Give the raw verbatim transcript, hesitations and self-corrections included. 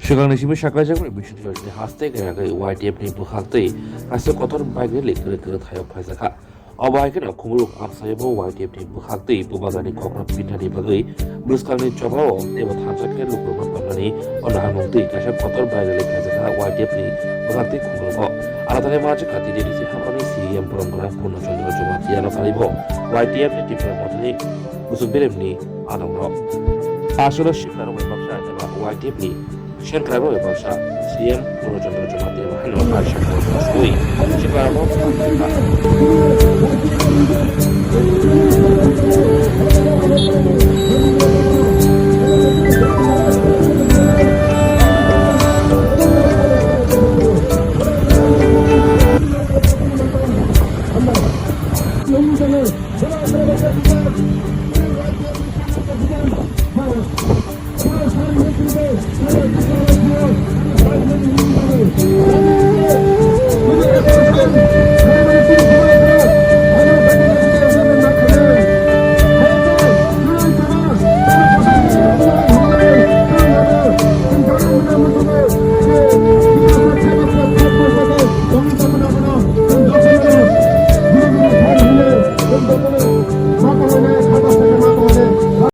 Swkangni simi sakaijakmani bisingtwi haste khe Y T F ni bwkhaktwi kaisa kotor bike rally kwrwi kwrwi thayok phaijakha. Obo hai kheno khumulwng amsayabo Y T F ni bwkhaktwi bubagrani kokno pinani bagwi bwskangni chobao teibo thansa khe lukurokno tongmani ono hamung twi kaisa kotor bike rally khaijakha Y T F ni bwkhaktwi khumulwngo. Aro thani manjakha T T D C haphangni C E M borom gwnang Purno Chandra Jamatia no kalibo Y T F ni Tipra Mothani Bwswk beremni adongrok. Aswrwng siklarok bai baksa eba Y T F ni sengkrakrok bai baksa C M Purno Chandra Jamatia no hano kaisa kok paswi siklarok.